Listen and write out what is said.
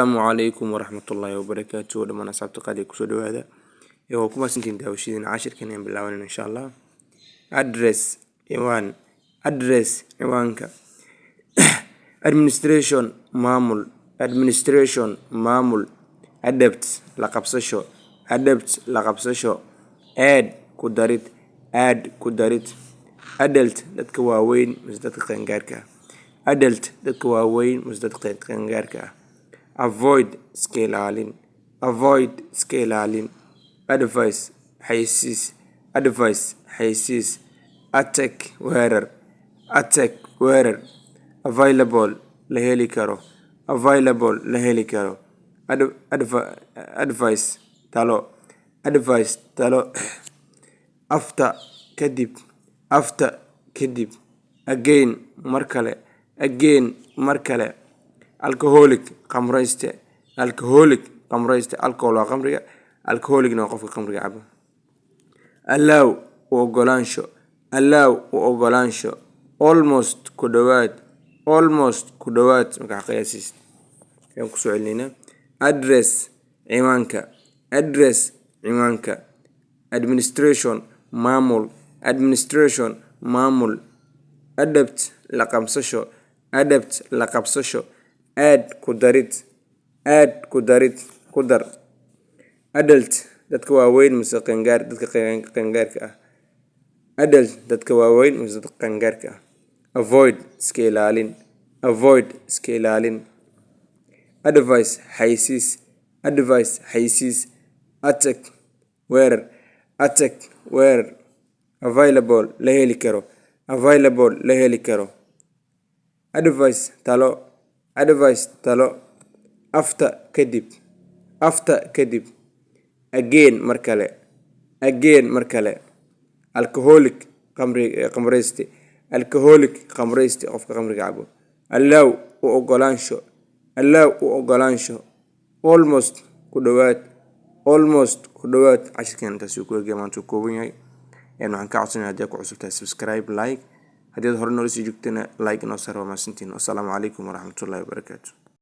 Asalaamu calaykum waraxmatullaahi wabarakaatu. Dhammaan asxaabta qaaliga, kusoo dhawaada. Waa ku mahadsantihiin daawashadiina. Cashirkan ayaan bilaabanayna, insha Allah. Address, ciwaan. Address, ciwaanka. Administration, maamul. Administration, maamul. Adapt, la qabsasho. Adapt, la qabsasho. Add, ku darid. Add, ku darid. Adult, dadka waaweyn mise dadka qaangaarka ah. Adult, dadka waaweyn mise dadka qaangaarka ah. Avoid, iska ilaalin. Avoid, iska ilaalin. Advice, xayeysiis. Advice, xayeysiis. Attack, weerar. Attack, weerar. Available, la heli karo. Available, la heli karo. Advice, talo. Advice, talo. After, kadib. After, kadib. Again, mar kale. Again, mar kale. Alcoholic, khamrayste. Alcoholic, khamrayste. Alcohol waa khamriga, alcoholicna waa qofka khamriga cabo. Allow, u ogolaansho. Allow, u ogolaansho. Almost, ku dhawaad. Almost, ku dhawaad. Marka qiyaasiis ayaan kusoo celinaynaa. Address, ciwaanka. Address, ciwaanka. Administration, maamul. Administration, maamul. Adapt, la qabsasho. Adapt, la qabsasho. Add, ku darid. Add, ku darid, ku dar. Adult, dadka waaweyn mise qaangaar, dadka qaangaarka ah. Adult, dadka waaweyn mise dadka qaangaarka ah. Avoid, iska ilaalin. Avoid, iska ilaalin. Advice, xayeysiis. Advice, xayeysiis. Attack, weerar. Attack, weerar. Available, la heli karo. Available, la heli karo. Advice, talo. Advice, talo. After, kadib. After, kadib. Again, mar kale. Again, mar kale. Alcoholic, khamrayste. Alcoholic, khamrayste, qofka khamriga cabo. Allow, u ogolaansho. Allow, u ogolaansho. Almost, ku dhawaad. Almost, ku dhawaad. Cashirkan intaas uu ku egyahay, maanta uu kooban yahay. Waxaan ka codsanaya, haddii aad ku cusub tahay, subscribe, like. Haddii aad hore noola sii joogtana, like inoo saar. Waa mahadsantihiin. Wasalaamu calaykum waraxmatullaahi wabarakaatu.